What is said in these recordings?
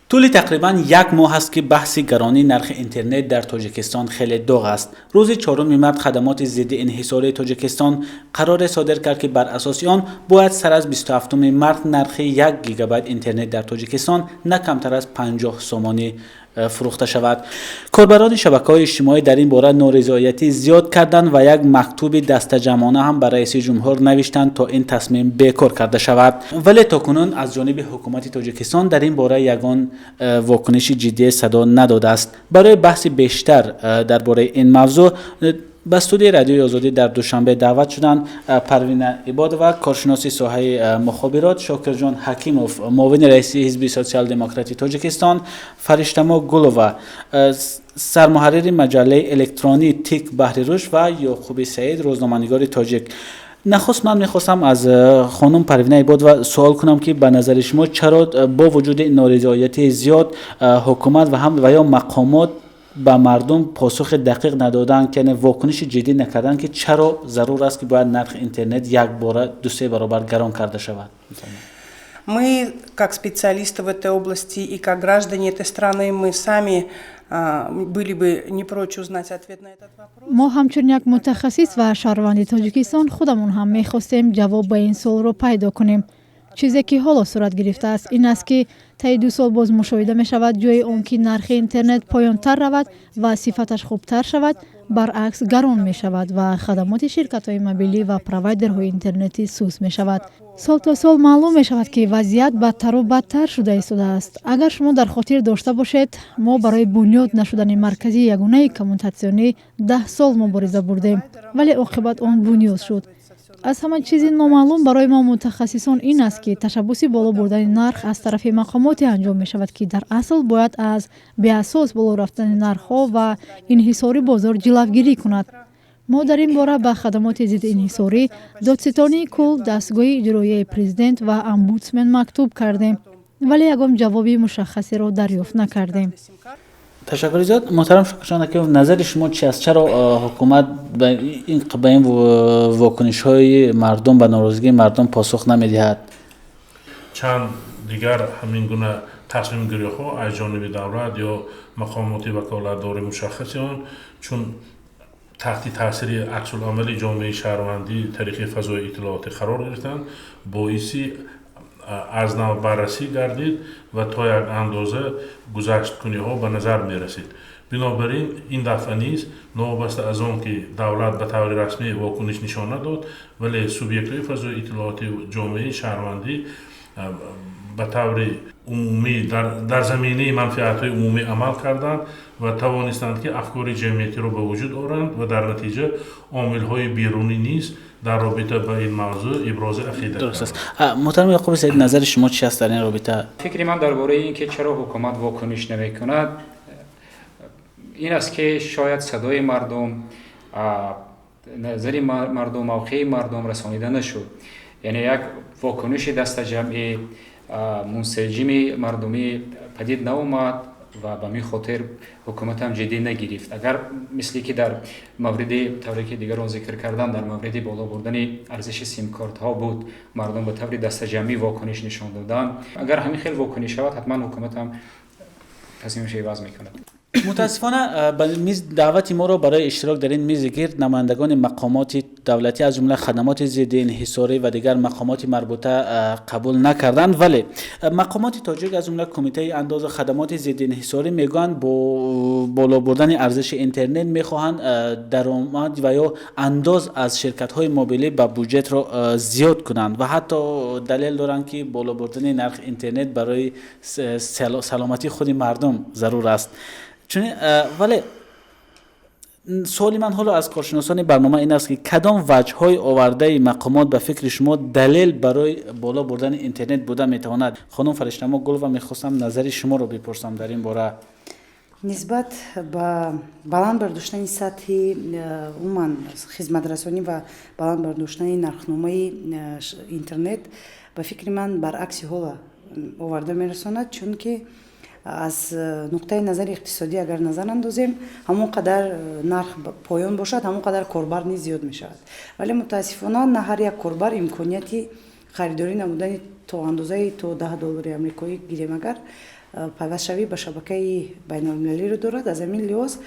Тӯли тақрибан як моҳ аст, ки баҳси гаронии нархи интернет дар Тоҷикистон хеле доғ аст. Рӯзи 4 март хадамоти зидди инҳисории Тоҷикистон қароре содир кард, ки бар асоси он бояд сар аз 27 март нархи 1 гигабайт интернет дар Тоҷикистон на камтар аз 50 сомонӣ фурӯхта шавад. Корбарони шабакаҳои иҷтимоӣ дар ин бора норизоятӣ зиёд карданд ва як мактуби дастаҷамъона ҳам ба раиси ҷумҳур навиштанд, то ин тасмим бекор карда шавад. Вале то кунун аз ҷониби ҳукумати Тоҷикистон дар ин бора ягон вокуниши ҷиддие садо надодааст. Барои баҳси бештар дар бораи ин мавзӯъ ба студияи Радиои Озодӣ дар Душанбе даъват шуданд Парвина Ибодова, коршиноси соҳаи мухобирот, Шокирҷон Ҳакимов, муовини раиси Ҳизби Социал-демократи Тоҷикистон, Фариштамо Гулова, сармуҳаррири маҷаллаи электронии «Тик баҳри рушд», ва Ёқуби Саид, рӯзноманигори тоҷик. Нахуст ман мехостам аз хонум Парвина Ибодова суол кунам, ки ба назари шумо чаро бо вуҷуди норизоятии зиёд ҳукумат ва ҳам ва ё мақомот ба мардум посухи дақиқ надоданд, яъне вокуниши ҷиддӣ накарданд, ки чаро зарур аст, ки бояд нархи интернет якбора ду-се баробар гарон карда шавад? Мы, как специалисты в этой области и как граждане этой страны, мы сами были бы не прочь узнать ответ на этот вопрос. Мо ҳамчун як мутахассис ва шаҳрванди Тоҷикистон худамон ҳам мехостем ҷавоб ба ин суолро пайдо кунем. Чизе ки ҳоло сурат гирифтааст, ин аст, ки таи 2 сол боз мушоҳида мешавад, ҷои он ки нархи интернет поёнтар равад ва сифаташ хубтар шавад, баръакс гарон мешавад ва хадамоти ширкатҳои мобилӣ ва провайдерҳои интернетӣ суст мешавад. Сол то сол маълум мешавад, ки вазъият бадтару бадтар шуда истодааст. Агар шумо дар хотир дошта бошед, мо барои бунёд нашудани маркази ягонаи коммутатсионӣ 10 сол мубориза бурдем, вале оқибат он бунёд шуд. Аз ҳама чизи номаълум барои мо мутахассисон ин аст, ки ташаббуси боло бурдани нарх аз тарафи мақомоте анҷом мешавад, ки дар асл бояд аз беасос боло рафтани нархҳо ва инҳисори бозор ҷилавгирӣ кунад. Мо дар ин бора ба хадамоти зидди инҳисорӣ, Додситонии кулл, дастгоҳи иҷроияи президент ва омбудсмен мактуб кардем, вале ягон ҷавоби мушаххасеро дарёфт накардем. Ташаккури зиёд. Муҳтарам Шокирҷон Ҳакимов, назари шумо чи аст? Чаро ҳукумат ба ин вокунишҳои мардум, ба норозигии мардум посух намедиҳад? Чанд дигар ҳамин гуна тасмимгириҳо аз ҷониби давлат ё мақомоти ваколатдори мушаххаси он, чун таҳти таъсири аксуламали ҷомеаи шаҳрвандӣ тариқи фазои иттилоотӣ қарор гирифтанд, боиси аз нав баррасӣ гардид ва то як андоза гузашткуниҳо ба назар мерасид. Бинобар ин, ин дафъа низ, новобаста аз он ки давлат ба таври расмӣ вокуниш нишон надод, вале субъектҳои фазои иттилоотӣ, ҷомеаи шаҳрвандӣ ба таври умумӣ дар заминаи манфиатҳои умумӣ амал карданд ва тавонистанд, ки афкори ҷамъиятиро ба вуҷуд оранд ва дар натиҷа омилҳои берунӣ низ дар робита ба ин мавзӯъ ибрози ақида. Дуруст аст. Муҳтарам Яқуби Саид, назари шумо чи аст дар ин робита? Фикри ман дар бораи ин ки чаро ҳукумат вокуниш намекунад, ин аст, ки шояд садои мардум, назари мардум, мавқеи мардум расонида нашуд. Яъне як вокуниши дастаҷамъӣ, мунсаҷими мардумӣ падид наомад ва ба ҳамин хотир ҳукумат ҳам ҷиддӣ нагирифт. Агар мисле ки дар мавриди, тавре ки дигарон зикр кардам, дар мавриди боло бурдани арзиши симкортҳо буд, мардум ба таври дастаҷамъӣ вокуниш нишон доданд, агар ҳамин хел вокуниш шавад, ҳатман ҳукумат ҳам тасмимашро иваз мекунад. Мутаассифона, ба миз даъвати моро барои иштирок дар ин мизи гирд намояндагони мақомоти давлатӣ, аз ҷумла хадамоти зидди инҳисорӣ ва дигар мақомоти марбута, қабул накарданд. Вале мақомоти тоҷик, аз ҷумла Кумитаи андозу хадамоти зидди инҳисорӣ, мегӯянд, бо боло бурдани арзиши интернет мехоҳанд даромад ва ё андоз аз ширкатҳои мобилӣ ба буҷетро зиёд кунанд ва ҳатто далел доранд, ки боло бурдани нархи интернет барои саломатии худи мардум зарур аст. Чунин, вале суоли ман ҳоло аз коршиносони барнома ин аст, ки кадом ваҷҳҳои овардаи мақомот ба фикри шумо далел барои боло бурдани интернет буда метавонад? Хонум Фариштамо Гулова, мехостам назари шуморо бипурсам дар ин бора. Нисбат ба баланд бардоштани сатҳи умуман хизматрасонӣ ва баланд бардоштани нархномаи интернет, ба фикри ман, баръакси ҳола оварда мерасонад, чунки аз нуқтаи назари иқтисодӣ агар назар андозем, ҳамон қадар нарх поён бошад, ҳамон қадар корбар низ зиёд мешавад. Вале мутаассифона на ҳар як корбар имконияти харидорӣ намудани то андозаи то 10 доллари амрикоӣ гирем агар Пайвастшавӣ ба шабакаи байналмилалиро дорад. Аз ҳамин лиҳоз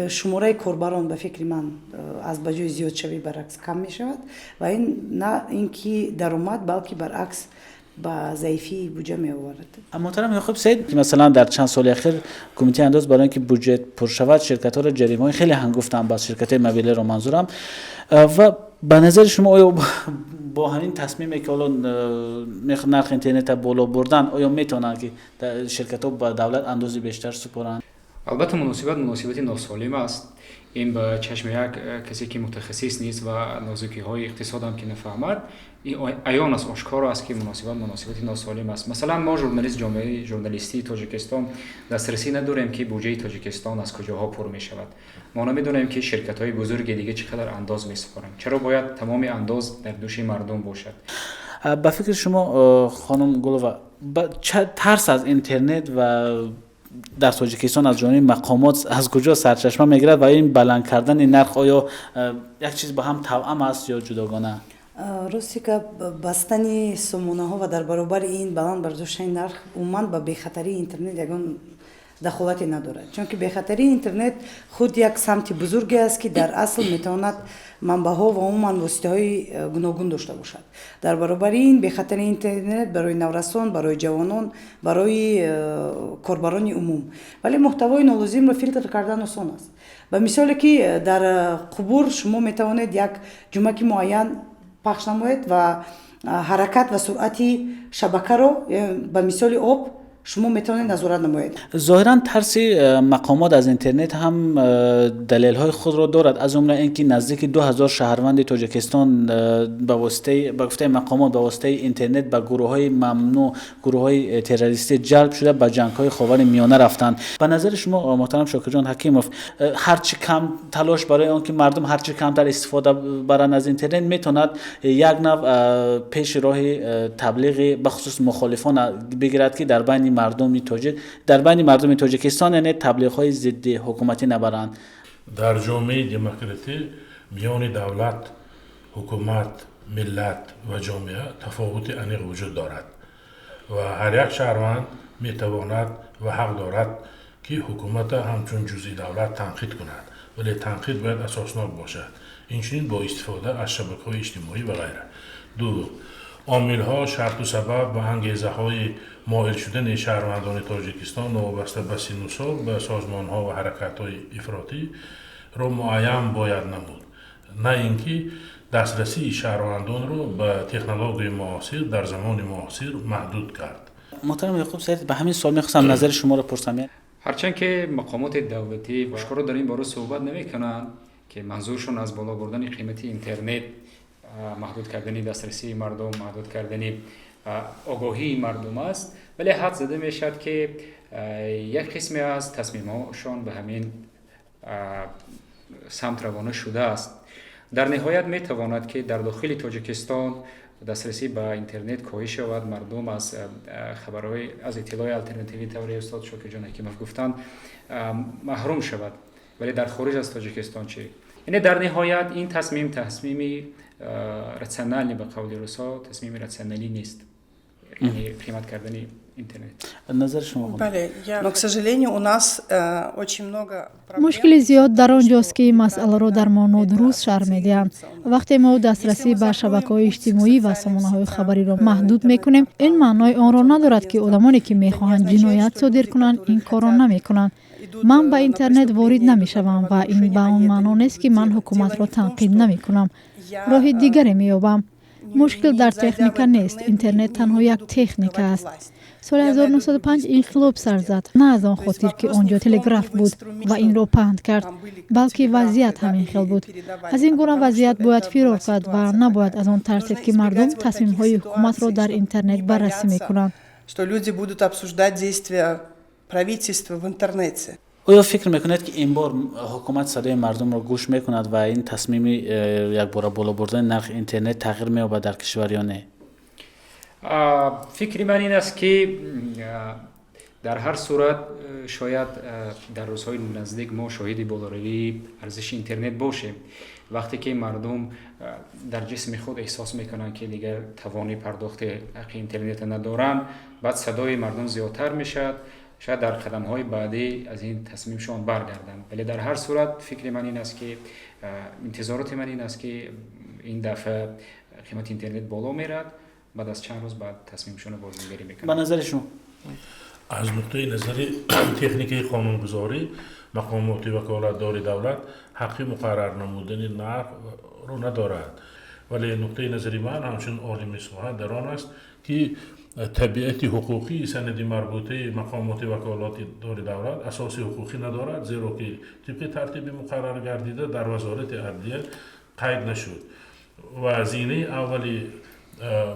шумораи корбарон, ба фикри ман, аз ба ҷои зиёдшавӣ баръакс кам мешавад ва ин на ин ки даромад, балки баръакс ба заифии буҷа меоварад. Муҳтарам Яқуб Саид, масалан, дар чанд соли ахир Кумитаи андоз барои ин ки буҷет пур шавад, ширкатҳоро ҷаримаҳои хеле ҳангуфтанд, ба ширкатҳои мобилиро манзурам. Ва ба назари шумо, оё бо ҳамин тасмиме ки ҳоло нархи интернетро боло бурдан, оё метавонанд ки ширкатҳо ба давлат андози бештар супоранд? Албатта, муносибат муносибати носолим аст. Ин ба чашми як касе ки мутахассис нест ва нозукиҳои иқтисодам ки нафаҳмад, ин аён аст, ошкоро аст, ки муносибат муносибати носолим аст. Масалан, мо, журналист, ҷомеаи журналистии Тоҷикистон, дастрасӣ надорем, ки буҷаи Тоҷикистон аз куҷоҳо пур мешавад. Мо намедонем, ки ширкатҳои бузурги дига чӣ қадар андоз месупоранд. Чаро бояд тамоми андоз дар дӯши мардум бошад? Ба фикри шумо, хонум Гулова, тарс аз интернет ва дар Тоҷикистон аз ҷониби мақомот аз куҷо сарчашма мегирад ва ин баланд кардани нарх оё як чиз ба ҳам тавъам аст ё ҷудогона? Рости гап, бастани сомонаҳо ва дар баробари ин баланд бардоштани нарх умуман ба бехатарии интернет ягон дахолате надорад, чунки бехатарии интернет худ як самти бузурге аст, ки дар асл метавонад манбаъҳо ва умуман воситаҳои гуногун дошта бошад. Дар баробари ин, бехатарии интернет барои наврасон, барои ҷавонон, барои корбарони умум. Вале муҳтавои нолозимро филтр кардан осон аст. Ба мисоле ки дар қубур шумо метавонед як ҷумаки муайян пахш намоед ва ҳаракат ва суръати шабакаро ба мисоли об шумо метавонед назорат намоед. Зоҳиран, тарси мақомот аз интернет ҳам далелҳои худро дорад, аз ҷумла ин ки наздики 2000 шаҳрванди Тоҷикистон ба воситаи, ба гуфтаи мақомот, ба воситаи интернет ба гурӯҳҳои мамнӯъ, гурӯҳҳои террористӣ ҷалб шуда, ба ҷангҳои Ховари Миёна рафтанд. Ба назари шумо, муҳтарам Шокирҷон Ҳакимов, ҳарчи кам талош барои он ки мардум ҳарчи камтар истифода баранд аз интернет метавонад як нав пеши роҳи таблиғи бахусус мухолифон бигирад, ки дар байни мардуми тоҷик, дар байни мардуми Тоҷикистон, яъне таблиғҳои зидди ҳукуматӣ набаранд? Дар ҷомеаи демократӣ миёни давлат, ҳукумат, миллат ва ҷомеа тафовути аниқ вуҷуд дорад ва ҳар як шаҳрванд метавонад ва ҳақ дорад, ки ҳукуматро ҳамчун ҷузъи давлат танқид кунад, вале танқид бояд асоснок бошад, инчунин бо истифода аз шабакаҳои иҷтимоӣ ва ғайра. Ду, омилҳо, шарту сабаб ва ангезаҳои моил шудани шаҳрвандони Тоҷикистон новобаста ба синну сол ба созмонҳо ва ҳаракатҳои ифротиро муайян бояд намуд, на ин ки дастрасии шаҳрвандонро ба технологияи муосир дар замони муосир маҳдуд кард. Муҳтарам Яқуб Саид, ба ҳамин суол мехостам назари шуморо пурсам. Ҳарчанд ки мақомоти давлатӣ ошкоро дар ин бора суҳбат намекунанд, ки манзуршон аз боло бурдани қимати интернет маҳдуд кардани дастрасии мардум, маҳдуд кардани огоҳии мардум аст, вале ҳадс зада мешавад, ки як қисме аз тасмимҳошон ба ҳамин самт равона шудааст. Дар ниҳоят метавонад, ки дар дохили Тоҷикистон дастрасӣ ба интернет коҳиш ёбад, мардум аз хабарҳои, аз иттилои алтернативӣ, тавре устод Шокирҷон Ҳакимов гуфтанд, маҳрум шавад. Вале дар хориҷ аз Тоҷикистон чӣ? Яъне дар ниҳоят ин тасмим тасмими рациональный, ба қавли русҳо, тасмими рационалӣ нест, яъне қимат кардани интернет. Назари шумо? Бале, но, к сожалению, у нас очень много. Мушкили зиёд дар он ҷост, ки масъаларо дар мо нодуруст шарҳ медиҳанд. Вақте мо дастрасӣ ба шабакаҳои иҷтимоӣ ва сомонаҳои хабариро маҳдуд мекунем, ин маънои онро надорад, ки одамоне, ки мехоҳанд ҷиноят содир кунанд, ин корро намекунанд. Ман ба интернет ворид намешавам ва ин ба он маъно нест, ки ман ҳукуматро танқид намекунам, роҳи дигаре меёбам. Мушкил дар техника нест, интернет танҳо як техника аст. Соли 1905 инқилоб сар зад на аз он хотир, ки он ҷо телеграф буд ва инро паҳн кард, балки вазъият ҳамин хел буд. Аз ин гуна вазъият бояд фирор кард ва набояд аз он тарсед, ки мардум тасмимҳои ҳукуматро дар интернет баррасӣ мекунанд. Что люди будут обсуждать действия правительства в интернете. Оё фикр мекунед, ки ин бор ҳукумат садои мардумро гӯш мекунад ва ин тасмими якбора боло бурдани нархи интернет тағйир меёбад дар кишвар ё не? Фикри ман ин аст, ки Дар ҳар сурат, шояд дар рӯзҳои наздик мо шоҳиди болоравии арзиши интернет бошем, вақте ки мардум дар ҷисми худ эҳсос мекунанд, ки дигар тавони пардохти ҳаққи интернета надоранд. Баъд садои мардум зиёдтар мешавад, шояд дар қадамҳои баъдӣ аз ин тасмимшон баргарданд. Вале дар ҳар сурат фикри ман ин аст, ки интизороти ман ин аст, ки ин дафъа қимати интернет боло мерад, баъд аз чанд рӯз баъд тасмимшонро бознигарӣ мекунанд. Ба назари шумо? Аз нуқтаи назари техникаи қонунгузорӣ, мақомоти ваколатдори давлат ҳаққи муқаррар намудани нархро надорад. Вале нуқтаи назари ман ҳамчун олими соҳа дар он аст, ки табиати ҳуқуқии санади марбутаи мақомоти ваколатдори давлат асоси ҳуқуқӣ надорад, зеро ки тибқи тартиби муқаррар гардида дар Вазорати адлия қайд нашуд ва зинаи аввали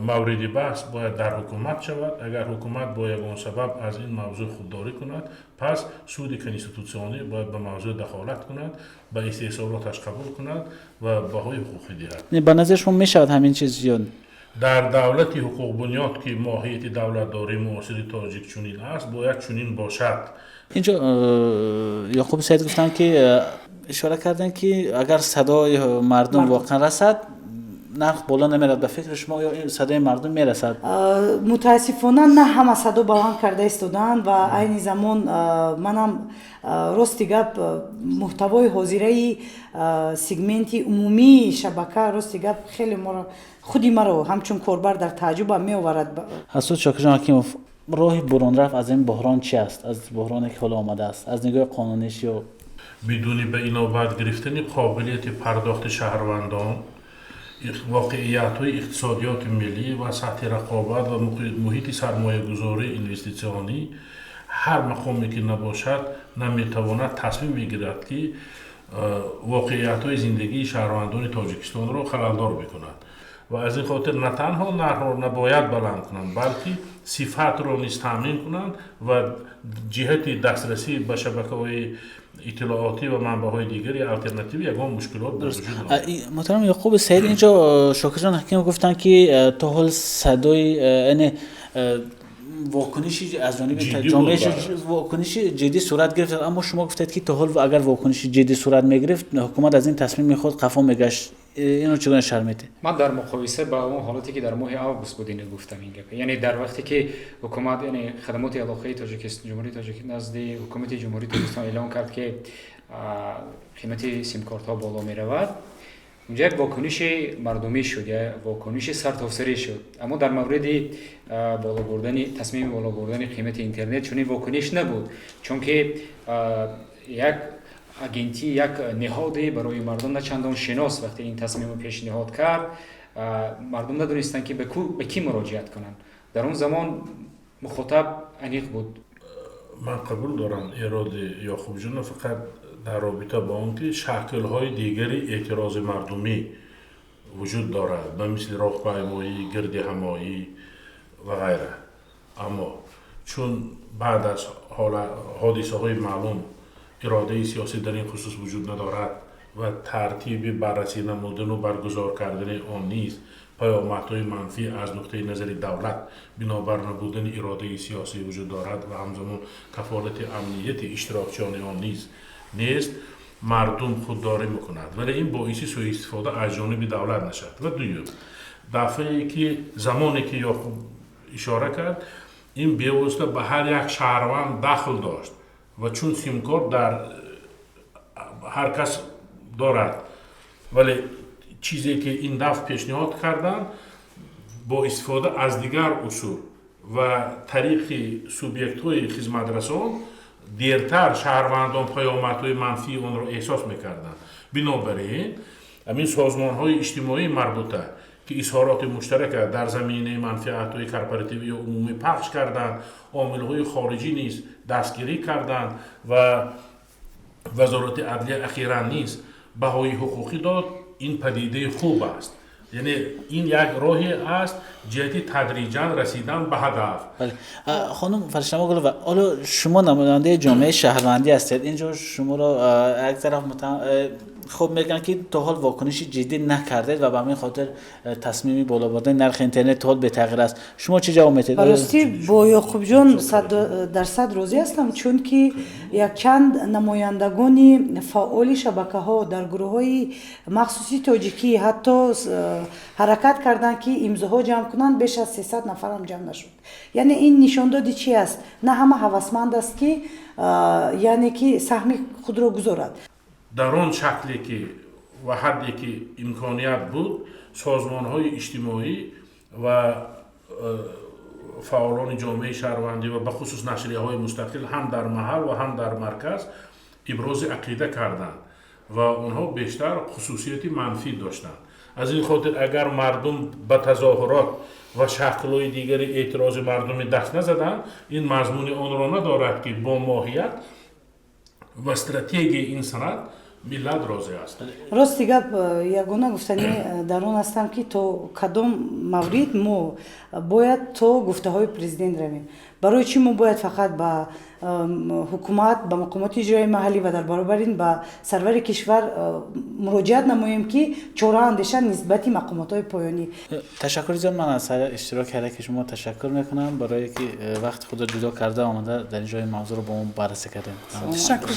мавриди баҳс бояд дар ҳукумат шавад. Агар ҳукумат бо ягон сабаб аз ин мавзӯъ худдорӣ кунад, пас суди конститутсионӣ бояд ба мавзӯъ дахолат кунад, ба истеҳсолоташ қабул кунад ва баҳои ҳуқуқӣ диҳад. Ба назари шумо мешавад ҳамин чиз ё? Дар давлати ҳуқуқбунёд, ки моҳияти давлатдории муосири тоҷик чунин аст, бояд чунин бошад. Инҷо Ёқуби Саид гуфтанд, ки ишора карданд, ки агар садои мардум воқеан расад, нарх боло намерад. Ба фикри шумо, оё садои мардум мерасад? Мутаассифона, на ҳама садо баланд карда истодаанд ва айни замон манам, рости гап, муҳтавои ҳозираи сегменти умумии шабака, рости гап, хеле моро, худи маро ҳамчун корбар дар тааҷҷубам меоварад. Ҳасуд Шокирҷон Ҳакимов, роҳи буронрафт аз ин буҳрон чи аст, аз буҳроне ки ҳоло омадааст, аз нигоҳи қонуниш ё? Бидуни ба инобат гирифтани қобилияти пардохти шаҳрвандон, воқеиятҳои иқтисодиёти миллӣ ва сатҳи рақобат ва муҳити сармоягузории инвеститсионӣ, ҳар мақоме ки набошад, наметавонад тасмим бигирад, ки воқеиятҳои зиндагии шаҳрвандони Тоҷикистонро халалдор бикунад. Ва аз ин хотир на танҳо нархро набояд баланд кунанд, балки сифатро низ таъмин кунанд ва ҷиҳати дастрасӣ ба шабакаҳои иттилоотӣ ва манбаъҳои дигари алтернативӣ ягон мушкилот ба вуҷуд наояд. Муҳтарам Ёқуби Саид, инҷо Шокирҷон Ҳакимов гуфтанд, ки то ҳол садои, яъне вокуниши аз ҷониби ҷомеа, вокуниши ҷиддӣ сурат гирифт, аммо шумо гуфтед, ки то ҳол агар вокуниши ҷиддӣ сурат мегирифт, ҳукумат аз ин тасмими худ қафо мегашт. Инро чӣ гуна шарҳ медиҳед? Ман дар муқоиса ба он ҳолате, ки дар моҳи август буд, ино гуфтам ин гапа. Яъне дар вақте ки ҳукумат, яъне хадамоти алоқаи Тоҷикистон, Ҷумҳурии Тоҷик назди ҳукумати Ҷумҳурии Тоҷикистон эълон кард, ки қимати симкортҳо боло меравад, унҷа як вокуниши мардумӣ шуд, як вокуниши сартосарӣ шуд. Аммо дар мавриди боло бурдани, тасмими боло бурдани қимати интернет чунин вокуниш набуд, чунки як агентӣ, як ниҳоде барои мардум начандон шинос вақте ин тасмимро пешниҳод кард, мардум надонистанд, ки ба кӣ муроҷиат кунанд. Дар он замон мухотаб аниқ буд. Ман қабул дорам эроди Ёқубҷонро, фақат дар робита бо он ки шаклҳои дигари эътирози мардумӣ вуҷуд дорад, ба мисли роҳпаймоӣ, гирдиҳамоӣ ва ғайра. Аммо чун баъд аз ҳодисаҳои маълум иродаи сиёсӣ дар ин хусус вуҷуд надорад ва тартиби баррасӣ намудану баргузор кардани он низ паёмадҳои манфӣ аз нуқтаи назари давлат бинобар набудани иродаи сиёсӣ вуҷуд дорад ва ҳамзамон кафолати амнияти иштирокчиёни он низ нест, мардум худдорӣ мекунад. Вале ин боиси сӯистифода аз ҷониби давлат нашавад. Ва дуюм, дафъае ки замоне ки Ёқуб ишора кард, ин бевосита ба ҳар як шаҳрванд дахл дошт ва чун симкорт дар ҳар кас дорад. Вале чизе ки ин дафъ пешниҳод карданд, бо истифода аз дигар усул ва тариқи субъектҳои хизматрасон, дертар шаҳрвандон паёмадҳои манфии онро эҳсос мекарданд. Бинобар ин ҳамин созмонҳои иҷтимоии марбута, ки изҳороти муштарака дар заминаи манфиатҳои корпоративӣ ё умумӣ пахш карданд, омилҳои хориҷӣ низ дастгирӣ карданд ва Вазорати адлия ахиран низ баҳои ҳуқуқӣ дод, ин падидаи хуб аст. Яъне ин як роҳе аст ҷиҳати тадриҷан расидан ба ҳадаф. Хонум Фариштамо Гулова, ҳоло шумо намояндаи ҷомеаи шаҳрвандӣ ҳастед. Инҷо шуморо як тараф Хуб, мегӯянд, ки то ҳол вокуниши ҷиддӣ накардед ва ба ҳамин хотир тасмими боло бурдани нархи интернет то ҳол бетағйир аст. Шумо чӣ ҷавоб метиҳед? Баростӣ, бо Ёқубҷон 100% розӣ ҳастам, чунки якчанд намояндагони фаъоли шабакаҳо дар гурӯҳҳои махсуси тоҷикӣ ҳатто ҳаракат карданд, ки имзоҳо ҷамъ кунанд, беш аз 300 нафарам ҷамъ нашуд. Яъне ин нишондоди чи аст? На ҳама ҳавасманд аст, ки яъне ки саҳми худро гузорад. Дар он шакле ки ва ҳадде ки имконият буд, созмонҳои иҷтимоӣ ва фаъолони ҷомеаи шаҳрвандӣ ва бахусус нашрияҳои мустақил ҳам дар маҳал ва ҳам дар марказ ибрози ақида карданд ва онҳо бештар хусусияти манфӣ доштанд. Аз ин хотир, агар мардум ба тазоҳурот ва шаклҳои дигари эътирози мардумӣ даст назаданд, ин мазмуни онро надорад, ки бо моҳият ва стратегияи ин санад миллат розӣ аст. Рости гап, ягона гуфтанӣ дар он ҳастам, ки то кадом маврид мо бояд то гуфтаҳои президент равем? Барои чӣ мо бояд фақат ба ҳукумат, ба мақомоти иҷроии маҳаллӣ ва дар баробари ин ба сарвари кишвар муроҷиат намоем, ки чора андешанд нисбати мақомотҳои поёнӣ? Ташаккури зиёд. Ман аз иштироки ҳар яки шумо ташаккур мекунам, барое ки вақти худро ҷудо карда, омада, дар ин ҷои мавзӯъро бо мо баррасӣ кардем. Ташаккур.